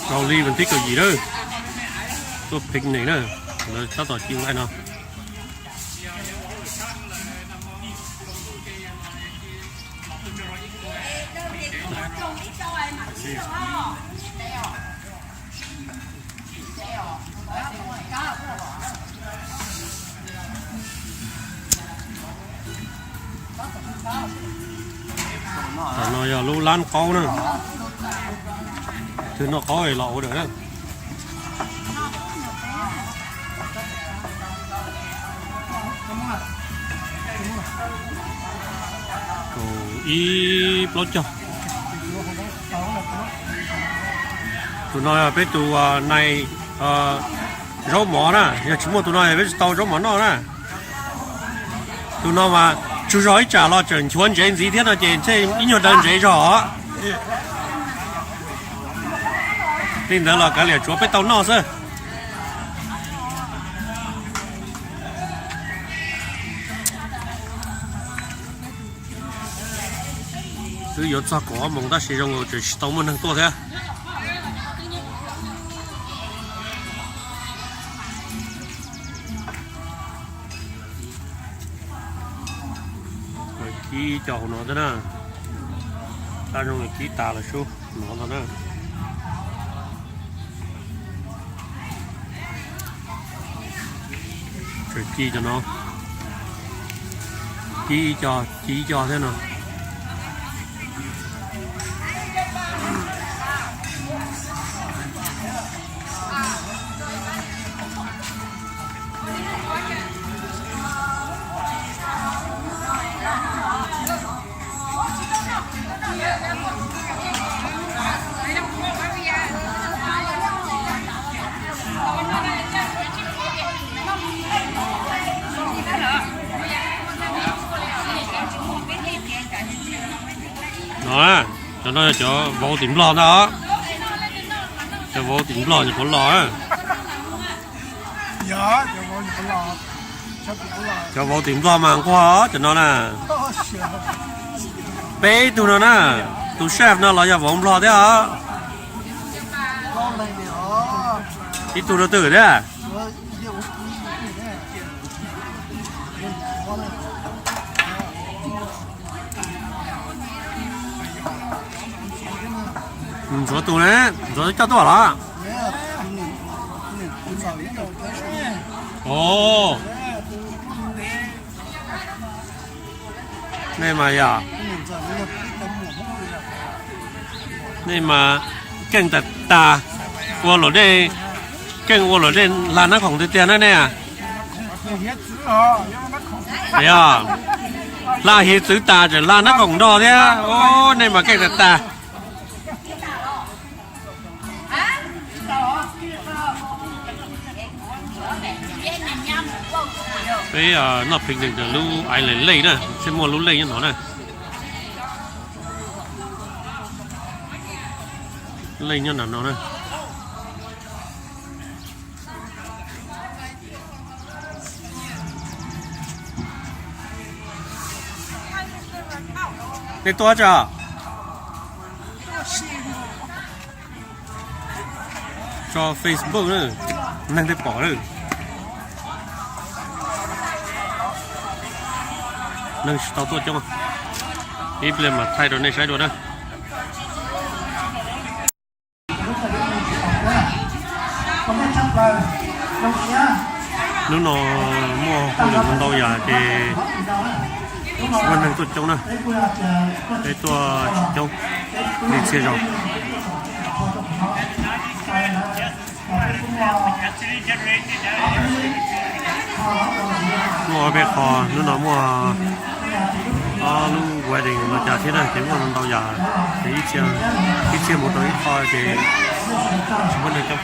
Rau li vas thib kaum yim na, tuaj picnic na, lawv tab tom ci nqaij no. Tam no yog lub lab qaub na, twg noj qaub los ua dawm na. Kaum ib plaub caug. Tus no yog peb tus nais zaub mov na, yog tsis muaj tus no peb tsis tau zaub mov noj na. Tus no mas tsaug zog ib tsam los tseem nchuav ntsev ntxiv thiab no ces ntshe ib nyuag daws ntsev zog os. Li ntawd los kav liam tsuav peb tau noj xwb. Twb yuav txog kaum ob moos tab sis zoo nkaus tseem tsis tau muaj neeg tuaj thiab. Kib cov hauv no thiab na. Tab zoo kib tas lawm sub no ntag na. Tseem ci cov no, ci ib co, ci ib co thiab no. No, cov no yog cov vauv tim Nplog ntag os. Cov vauv tim Nplog nyuam qhuav los. Cov vauv tim Nplog mas nquag cov no na. Peb ib tug no na, tus chef no los yog vauv Nplog thiab os. Ib tug rau twg thiab? Ntxuav tus ne, ntxuav coj tuaj los? Ov, nej mas yog, nej mas keej tas tas, ua luam dej, keej ua luam dej hla nab khoom tiag tiag na nej. Yog, hla hiav txwv tas tseem hla nab khoom nrog thiab, nej mas keej tas tas. Peb noj picnic ntawm lub island lake na, seb muaj lub lake nyob no na. Lake nyob nram no na. Nej tuaj tso. Tso Facebook na, neeg tej pom na. Neeg tsis tau tuaj coob, ib pliag mam thaij rau nej saib dua na. Hnub no muaj hauj lwm ntau yam ces tsis muaj neeg tuaj coob na, peb tuaj tsis coob li txhia zaus. Muaj ob peb qho, hnub no muaj ob lub wedding los cas thiab na, ces muaj ntau yam, ces ib txhia mus rau ib qho ces tsis muaj neeg coob.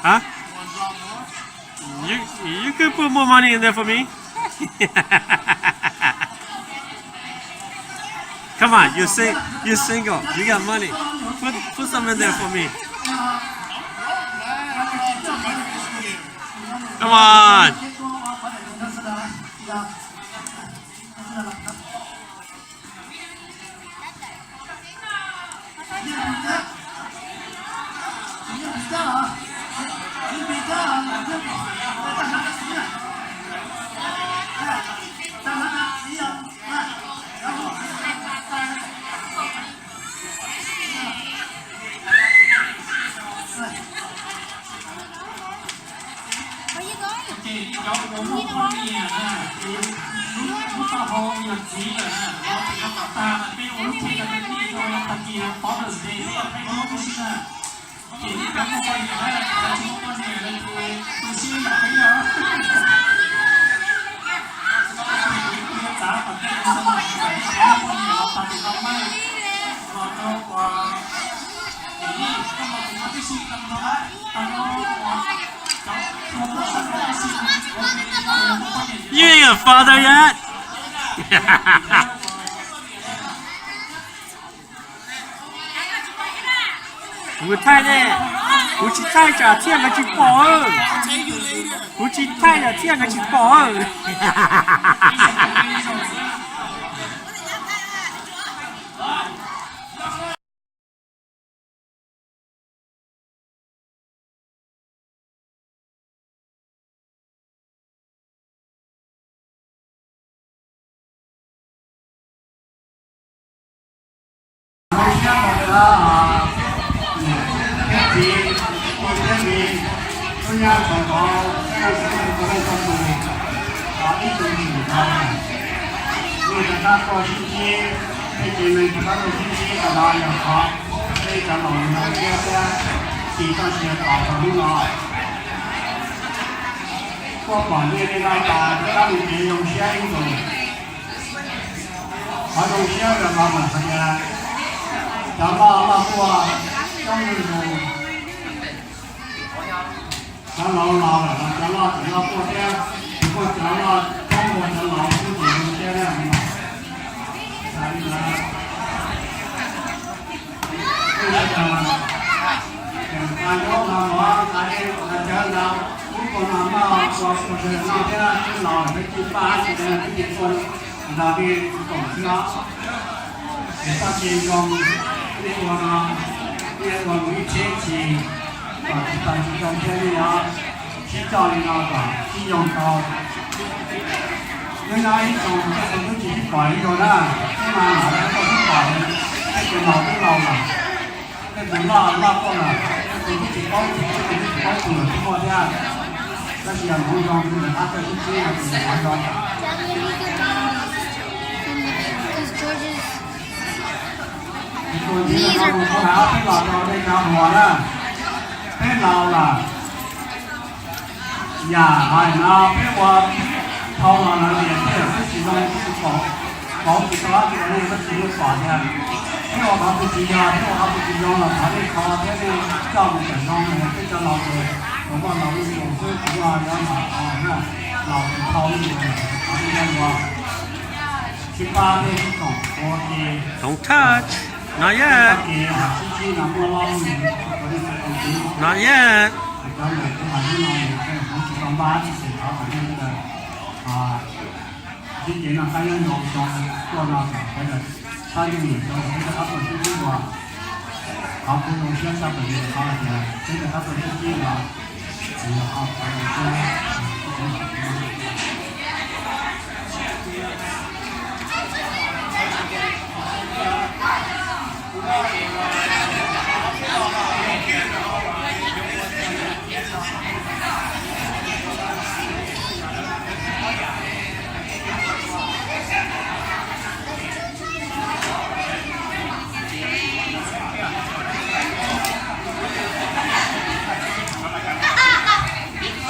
Huh? You, you could put more money in there for me. Come on, you sing, you single, you got money. Put, put some in there for me. Come on. Ces cov uas muaj poj niam na, ces lub, lub taub hau yog txiv lawm na, los tsis tau kom tag mas peb ua lub tshee rau peb tij rau tag kis Father's Day peb yuav pheej hlub tib si na. Ces nej cov muaj poj niam na, cov tsis muaj poj niam na ces tu siab yam peb yog. Kuv yuav txav kom tej tus xwb los tsis kom nej cov muaj poj niam los tag tus no mas los rau uas ces nej koj los tus no tib si tau no, tau no uas cov tua tuaj sab nraud tib si ua li cov uas muaj poj niam. You ain't a father yet. Kuv thaij ne, kuv tsis thaij tsam thiaj nkawd tsis pom. Kuv tsis thaij tsam thiaj nkawd tsis pom. Tej cov laus no thiab, tis txoj sia tom rau hnub no. Kuj pom nej li no tas, rov qab mus kev zoo siab ib ntus. Qhov zoo siab rau qhov mas qhov tias cov loj loj tuaj coob leej ntau. Cov laus laus lawm los cov loj tseem loj tuaj thiab, kuj cov loj coob ua cov laus xwb ces zoo siab thiab. Txhais li ntawd, tseem tas nyob no mov tas li, cov laus kuj ua no noj ua ua noj thiab, twb laus lawm peb cia paj hab tsis tas peb cia ua nrog nej koom xwb os. Ces txoj kev zoo nej ua no, nej ua mus ib tsheb tsis, kom tsis tau tsis zoo thiab nej os. Sib coj li no kom sib yoo tau. Hnub no ib tsoom tej tus twb tsis sib pom ib zaug na, hnub no los nej tau sib pom, tej tus laus twb laus lawm, tej tus loj loj tuaj lawm, tej tus twb tsis paub, tej tus twb tsis paub tus lawm twb muaj thiab. Tab sis yog hmoov zoo ces lawv qab txawj sib ntsib no ces qhov zoo. Tus ntxiv no mus kuv hais ob peb los rau nej cov hluas na, peb laus lawm. Yam hais no peb ua dhau los lawv tias tej yam peb tsis zoo peb tsis pom, pauv tsis tau dab tsi rau nej, peb tsis yeej pom tias peb ua qhov twg tsis yog, peb ua qhov twg tsis zoo los thov nej kho thiab nej coj mus kom zoo. Peb cov laus ces tsuas muaj laus lwj tus xwb, tsis muaj nyob laus, laus tus thau lwj tus, thov nej nyob ua, sib pab thiab sib koom ua ke. Not yet. Not yet.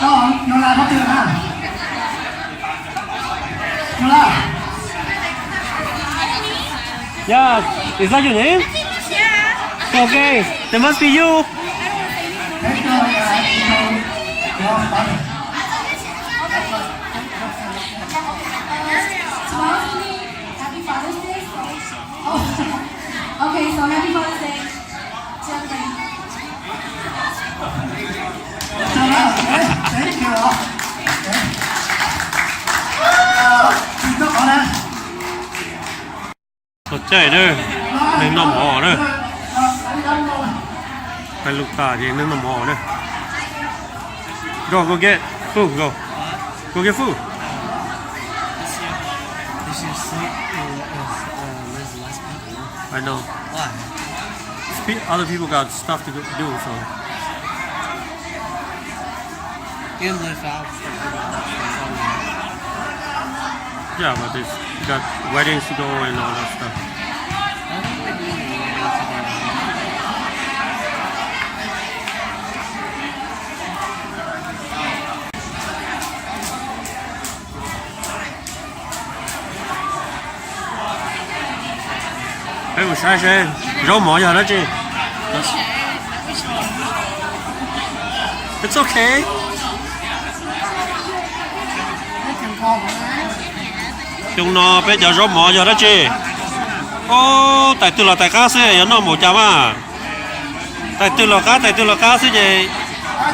Hello, Nola, how to, huh? Nola. Yeah, is that your name? Yeah. Okay, that must be you. Thank you, yeah, thank you. Tomorrow's Happy Father's Day. Oh. Okay, so happy Father's Day. Thank you. Txog caij na, neeg noj mov na. Hais lus tas ces neeg noj mov na. Go, go get food, go. Go get food. This is so cool. It's, uh, this last people. I know. Why? Pe- Other people got stuff to go do, so. Give them the five. Yeah, but they got weddings to go and all that stuff. Peb mus saib seb zaub mov yog dab tsi. It's okay. Xyoo no peb cov zaub mov yog dab tsi? Ob, tais twg los tais qab xwb, yuav noj npaum cas mas. Tais twg los qab, tais twg los qab xwb ces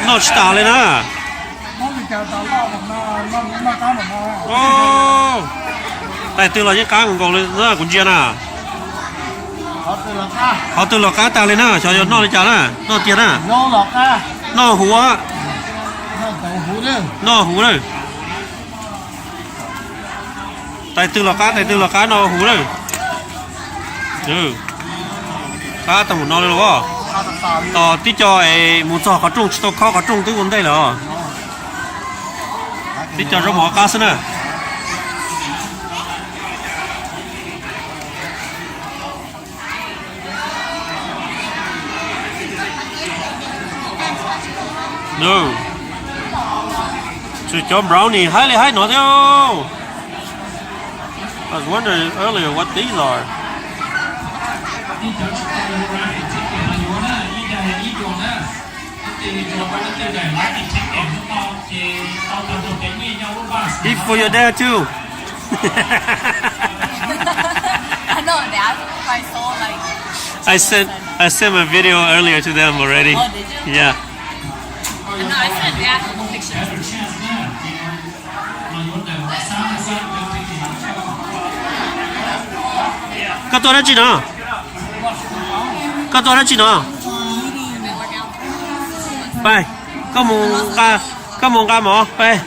noj tsis tas li na. Tais twg los yeej qab nkaus nkaus li na, kuv ntsia na. Qhov twg los qab tag li na, xyov yog noj li cas na, noj tiag na. Noj huv, noj huv na. Tais twg los qab, tais twg los qab, noj huv na. Qab tag mus no li los. Tos tib co es mus txog qhov rooj tsis tau khob qhov rooj twb ua ntej lawm os. Tib co zaub mov qab xwb na. No. Tsis cov brownie haib li haib no thiab. I was wondering earlier what these are. Eat for your dad too. I know that. I saw, like, I sent, I sent my video earlier to them already. Oh, did you? Yeah. I know, I sent dad pictures. Koj tuaj dab tsi no? Koj tuaj dab tsi no? Pais, koj mus nqa, koj mus nqa mov, pais.